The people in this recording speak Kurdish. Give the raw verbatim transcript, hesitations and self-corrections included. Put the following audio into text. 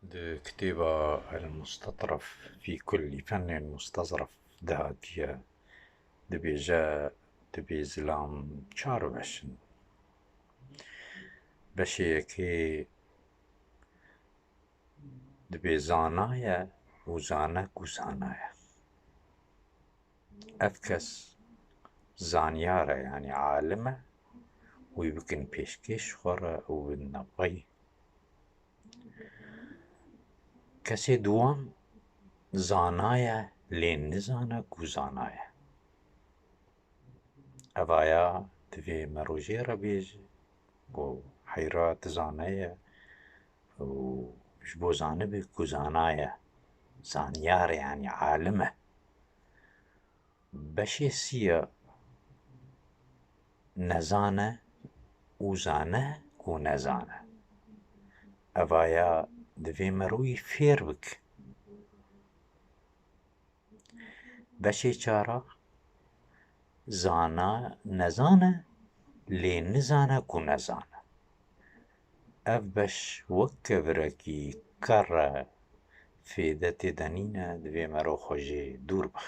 Di kitêba El-Mustetref fî Kullî Fennên Mustezref de hatiye, dibêje, divê zilam çar beş in. Beşê yekê divê zana ye û zane ku zana ye. Ev kes zanyar e, yanî alim e, wî bikin pêşkêş xwe re û bin navbeyî. Kesê duwam zana ye, lê nizane ku zana ye. Evaya divê me rojê re bêje ku heyra tu zane ye û ji bo zanibe ku zana ye, zanyar e, yanî alim e. Beşê sî ya nezane û zane ku nezane. Evaya divê me rûyî fêr bik. Beşê çara zana, nezane, lê nizane ku nezane. Ev beş wek kevirekî ker e, fêde tê de nîne, divê mero xwe jê dûr bix.